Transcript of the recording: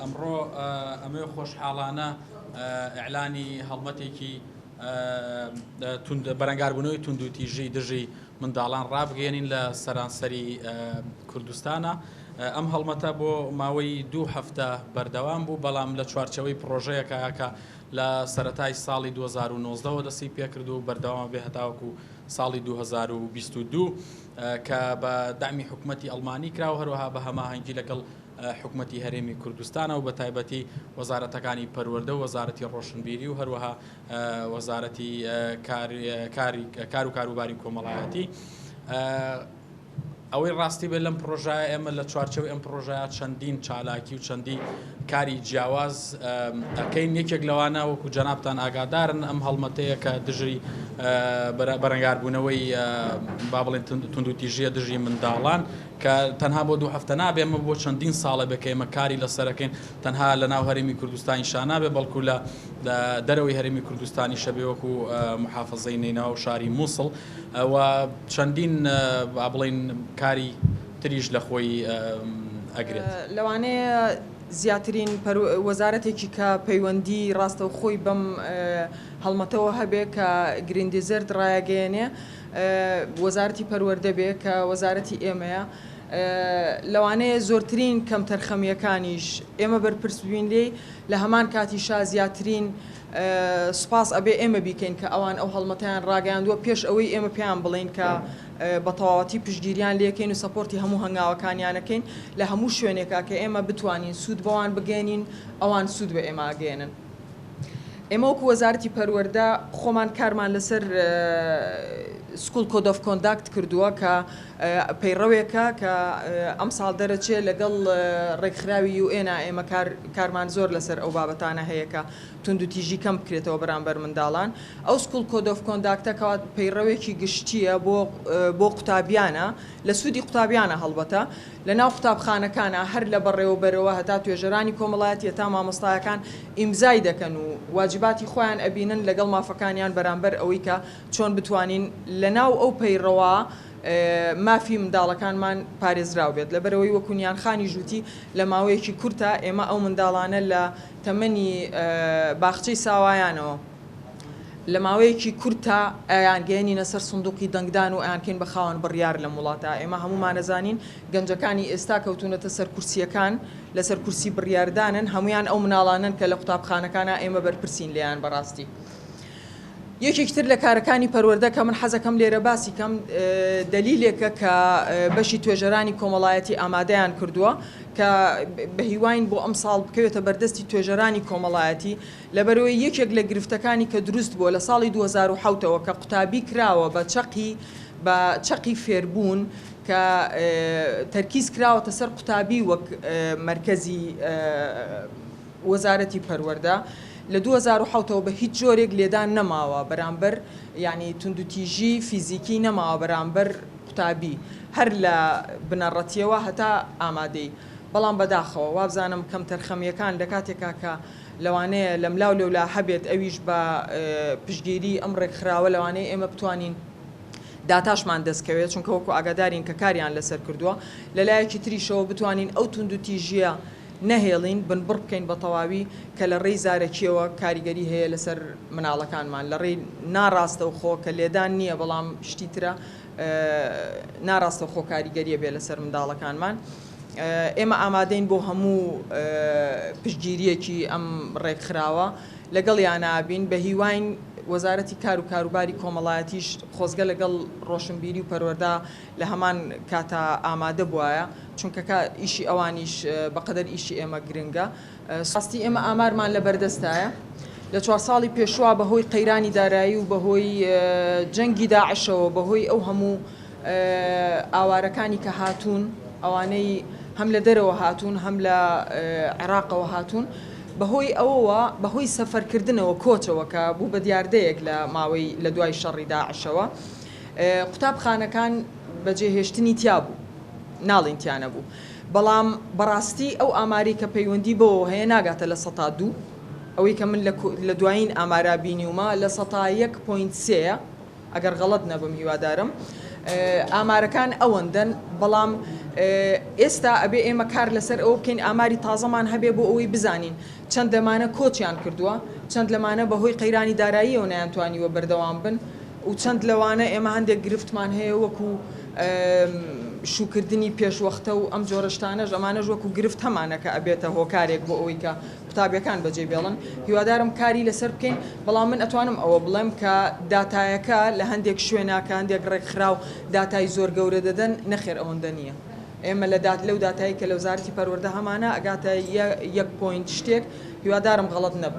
ئەمڕۆ ئەمەوێ خۆشحاڵانە ئیعلانی هەڵمەتێکی بەرەنگاربوونەوەی توندوتیژی دژی منداڵان ڕابگەیەنین لە سەرانسەری کوردستانە. ئەم هەڵمەتە بۆ ماوەی دوو هەفتە بەردەوام بوو، بەڵام لە چوارچێوەی پڕۆژەیەکە کە لە سەرەتای ساڵی 2019 ەوە دەستی پێکرد و بەردەوامە بێ هەتاوەکو ساڵی 2022 کە بە دەعمی حکومەتی ئەڵمانی کرا و هەروەها بە هەماهەنگی لەگەڵ حکومەتی هەرێمی کوردستانە و بە تایبەتی وەزارەتەکانی پەروەردە و وەزارەتی ڕۆشنبیری و هەروەها وەزارەتی کار و کاروباری کۆمەڵایەتی. ئەوەی ڕاستی بێت لەم پڕۆژایە ئێمە لە چوارچێوەی ئەم پڕۆژەیە چەندین چالاکی و چەندی کاری جیاواز ئەکەین یەکێک لەوانە وەکو جەنابتان ئاگادارن ئەم هەڵمەتەیە کە دژی بەرەنگاربوونەوەی با بڵێن توندوتیژیە دژی منداڵان کە تەنها بۆ دوو هەفتە نابێ ئەمە بۆ چەندین ساڵە بێ کە ئێمە کاری لەسەرەکەین تەنها لە ناو هەرێمی کوردستانیشا نابێ بەڵکو لە دەرەوەی هەرێمی کوردستانیشە بێ وەکو محافظەی نەینەوا و شاری مووسڵ و چەندین با بڵێین کاری تریش لە خۆی ئەگرێت. لەوانەیە زیاترین وەزارەتێکی کە پەیوەندی ڕاستەوخۆی بەم هەڵمەتەوە هەبێ کە گریندیزەرد ڕایەگەیەنێ وەزارەتی پەروەردە بێ کە وەزارەتی ئێمەیە لەوانەیە زۆرترین کەمتەرخەمییەکانیش ئێمە بەرپرس بین لێی لە هەمان کاتیشا زیاترین سوپاس ئەبێ ئێمە بیکەین کە ئەوان ئەو هەڵمەتەیان ڕاگەیاندووە پێش ئەوەی ئێمە پێیان بڵێین کە بە تەواوەتی پشتگیریان لێکەین و support ی هەموو هەنگاوەکانیانەکەین لە هەموو شوێنێکا کە ئێمە بتوانین سوود بەوان بگەیەنین ئەوان سوود بە ئێمە ئەگەیەنن. ئێمە وەکو وەزارەتی پەروەردە خۆمان کارمان لەسەر School Code of Conduct کردووە کە پەیڕەوێکە کە ئەمساڵ دەرەچێ لەگەڵ ڕێکخراوی UN ا ئێمە کارمان زۆر لەسەر ئەو بابەتانە هەیە کە توندوتیژی کەم بکرێتەوە بەرامبەر منداڵان. ئەو School Code of Conduct ە کەوا پەیڕەوێکی گشتییە بۆ بۆ قوتابیانە لە سوودی قوتابیانە هەڵبەتە لە ناو قوتابخانەکانا هەر لە بەڕێوەبەرەوە هەتا توێژەرانی کۆمەڵایەتی هەتا مامۆستایەکان ئیمزای دەکەن و واجباتی خۆیان ئەبینن لەگەڵ مافەکانیان بەرامبەر ئەوەی کە چۆن بتوانین لە ناو ئەو پەیڕەوە مافی منداڵەکانمان پارێزراو بێت لەبەرئەوەی وەکو نیان خانیش وتی لە ماوەیەکی کورتا ئێمە ئەو منداڵانە لە تەمەنی باخچەی ساوایانەوە لە ماوەیەکی کورتا ئەیانگەیەنینە سەر سندوقی دەنگدان و ئەیانکەین بە خاوەن بڕیار لەم وڵاتە ئێمە هەموومان ئەزانین گەنجەکانی ئێستا کەوتوونەتە سەر کورسییەکان لەسەر کورسی بڕیاردانن هەموویان ئەو مناڵانەن کە لە قوتابخانەکانا ئێمە بەرپرسین لێیان بەڕاستی یەکێکی تر لە کارەکانی پەروەردە کە من حەزەکەم لێرە باسی کەم دەلیلێکە کە بەشی توێژەرانی کۆمەڵایەتی ئامادەیان کردووە کە بە هیواین بۆ ئەمساڵ بکەوێتە بەردەستی توێژەرانی کۆمەڵایەتی لەبەرئەوەی یەکێک لە گرفتەکانی کە دروست بووە لە ساڵی 2007 ەوە کە قوتابی کراوە بە چەقی بە چەقی فێربوون کە تەرکیز کراوەتە سەر قوتابی وەک مەرکەزی وەزارەتی پەروەردە لە 2007 ەوە بە هیچ جۆرێک لێدان نەماوە بەرامبەر یانی توندوتیژی فیزیکی نەماوە بەرامبەر قوتابی هەر لە بنەڕەتیەوە هەتا ئامادەی بەڵام بەداخەوە وابزانم کەمتەرخەمیەکان لە کاتێکا کە لەوانەیە لەملاو لەولا هەبێت ئەویش بە پشتگیری ئەم ڕێکخراوە لەوانەیە ئێمە بتوانین داتاشمان دەست کەوێت چونکە وەکو ئاگادارین کە کاریان لەسەر کردووە لەلایەکی تریشەوە بتوانین ئەو توندوتیژیە نەهێڵین بنبڕ بکەین بە تەواوی کە لە ڕێی زارەکیەوە کاریگەری هەیە لەسەر مناڵەکانمان لە ڕێی ناڕاستەوخۆ کە لێدان نییە بەڵام شتی ترە ناڕاستەوخۆ کاریگەریە بێ لەسەر منداڵەکانمان. ئێمە ئامادەین بۆ هەموو پشتگیرییەکی ئەم ڕێکخراوە، لەگەڵیانا بین، بەهیواین وەزارەتی کار و کاروباری کۆمەڵایەتیش خۆزگە لەگەڵ ڕۆشنبیری و پەروەردە لە هەمان کاتا ئامادە بوایە، چونکە ئیشی ئەوانیش بەقەدەر ئیشی ئێمە گرنگە. ڕاستی ئێمە ئامارمان لەبەردەستایە، لە چوار ساڵی پێشووا بەهۆی قەیرانی دارایی و بەهۆی جەنگی داعشەوە، بەهۆی ئەو هەموو ئاوارەکانی کە هاتوون، ئەوانەی هەم لە دەرەوە هاتوون هەم لە عێراقەوە هاتوون، بەهۆی ئەوەوە، بەهۆی سەفەرکردنەوە، کۆچەوە کە بوو بە دیاردەیەک لە ماوەی لە دوای شەڕی داعشەوە، قوتابخانەکان بەجێهێشتنی تیا بوو، ناڵێین تیا نەبوو، بەڵام بەڕاستی ئەو ئامارەی کە پەیوەندی بەوەوە هەیە ناگاتە 2%، ئەوەی کە من لە دوایین ئامارا بینیومە 1.3% ە. ئەگەر غەڵەت نەبم هیوادارم. ئامارەکان ئەوەندەن، بەڵام ئێستا ئەبێ ئێمە کار لەسەر ئەوە بکەین ئاماری تازەمان هەبێ بۆ ئەوەی بزانین چەند لەمانە کۆچیان کردووە، چەند لەمانە بەهۆی قەیرانی داراییەوە نەیانتوانیوە بەردەوام بن و چەند لەوانە ئێمە هەندێک گرفتمان هەیە وەکو شووکردنی پێشوەختە و ئەم جۆرە شتانەش، ئەمانەش وەکو گرفت هەمانە کە ئەبێتە هۆکارێک بۆ ئەوەی کە قوتابیەکان بەجێ بێڵن. هیوادارم کاری لەسەر بکەین، بەڵام من ئەتوانم ئەوە بڵێم کە داتایەکە لە هەندێک شوێنا کە هەندێک ڕێکخراو داتای زۆر گەورە دەدەن، نەخێر ئەوەندە نییە. ئێمە لە دات لەو داتایی کە لە وەزارەتی پەروەردە هەمانە ئەگاتە یەک point شتێک، هیوادارم غەڵەت نەبم.